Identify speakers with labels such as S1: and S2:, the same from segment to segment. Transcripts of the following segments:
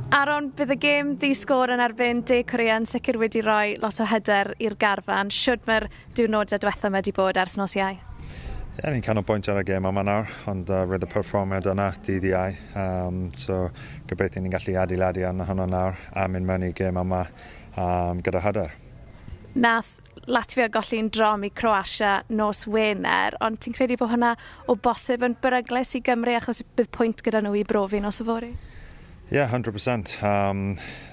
S1: Aaron, bydd y gêm ddi-sgôr yn erbyn De Korea yn sicr wedi rhoi lot o hyder i'r garfan. Shwd mae'r diwrnodau diwetha yma wedi bod ers nos Iau?
S2: Ie, yeah, ni'n canolbwyntio ar y gêm yma nawr, ond roedd y perfformiad yna dydd Iau. So gobeithio ni'n gallu adeiladu arno hwnna nawr a mynd mewn i'r gêm yma gyda hyder.
S1: Nath Latvia golli'n drom i Croatia nos Wener, ond ti'n credu bod hwnna o bosib yn beryglus i Gymru achos bydd pwynt gyda nhw i brofi nos yfory?
S2: Yeah, 100%.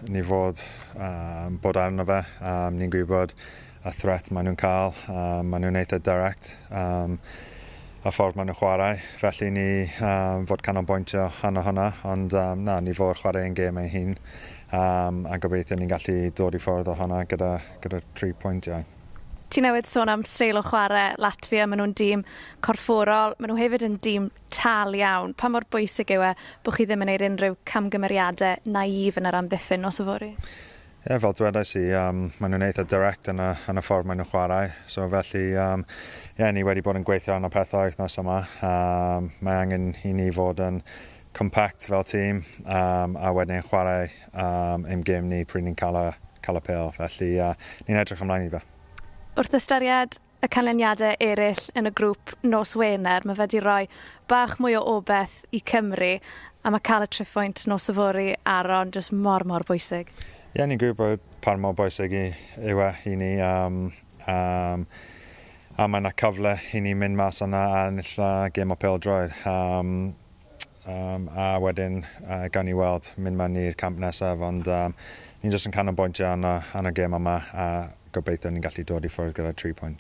S2: Ni fod bod arno fe. Ni'n gwybod y threat maen nhw'n cael. Maen nhw'n eitha direct. Y ffordd maen nhw'n chwarae. Felly ni fod canolbwyntio arno hwnna. Ond na, ni fod chwarae ein gêm ein hun. A gobeithio ni'n gallu dod i ffwrdd o hwnna gyda 3 pwyntiau.
S1: Ti newydd sôn am steil o chwarae Latvia, maen nhw'n dîm corfforol, maen nhw hefyd yn dîm tal iawn. Pa mor bwysig yw e bod chi ddim yn gwneud unrhyw camgymeriadau naif yn yr amddiffyn nos yfory?
S2: Ie, yeah, fel dwedais i, maen nhw'n eitha direct yn y ffordd maen nhw'n chwarae. So felly, yeah, ni wedi bod yn gweithio arno pethau wythnos yma. Mae angen i ni fod yn compact fel tîm a wedyn chwarae ein gêm ni pryd ni'n cael y pêl. Felly, ni'n edrych ymlaen i fe.
S1: Wrth ystyried y canlyniadau eraill yn y grŵp nos Wener, mae fe wedi rhoi bach mwy o obaith i Cymru a mae cael y triphwynt nos yfory, Aaron, jyst mor, mor bwysig.
S2: Ie, yeah, ni'n gwybod pa mor bwysig yw e i ni. A mae yna cyfle i ni mynd mas yna a ennill gêm o pêl-droed. A wedyn gawn ni weld mynd mewn i'r camp nesaf, ond ni'n jyst yn canolbwyntio arno gêm yma a gobeithio ni'n gallu dod i ffwrdd gyda 3 pwynt.